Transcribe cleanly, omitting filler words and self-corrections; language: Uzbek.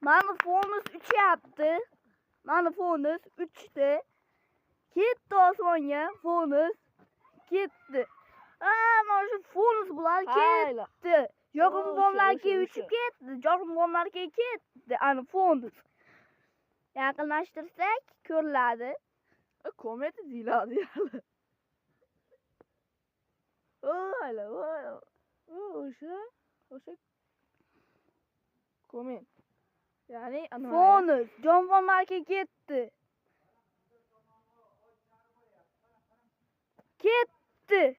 Mana fonus uchyapti. Mana fonus uchdi. Ketdi osmonga fonus. Ketdi. Mana shu fonus bular ketdi. Yoqimfonlarga uchib ketdi. Yoqimfonlarga ketdi. Ana fonus. Yaqinlashtirsak ko'riladi. Kometa deyiladi ya'ni. O'sha komet. Ya'ni fonus jonvorlarga ketdi. Ketdi.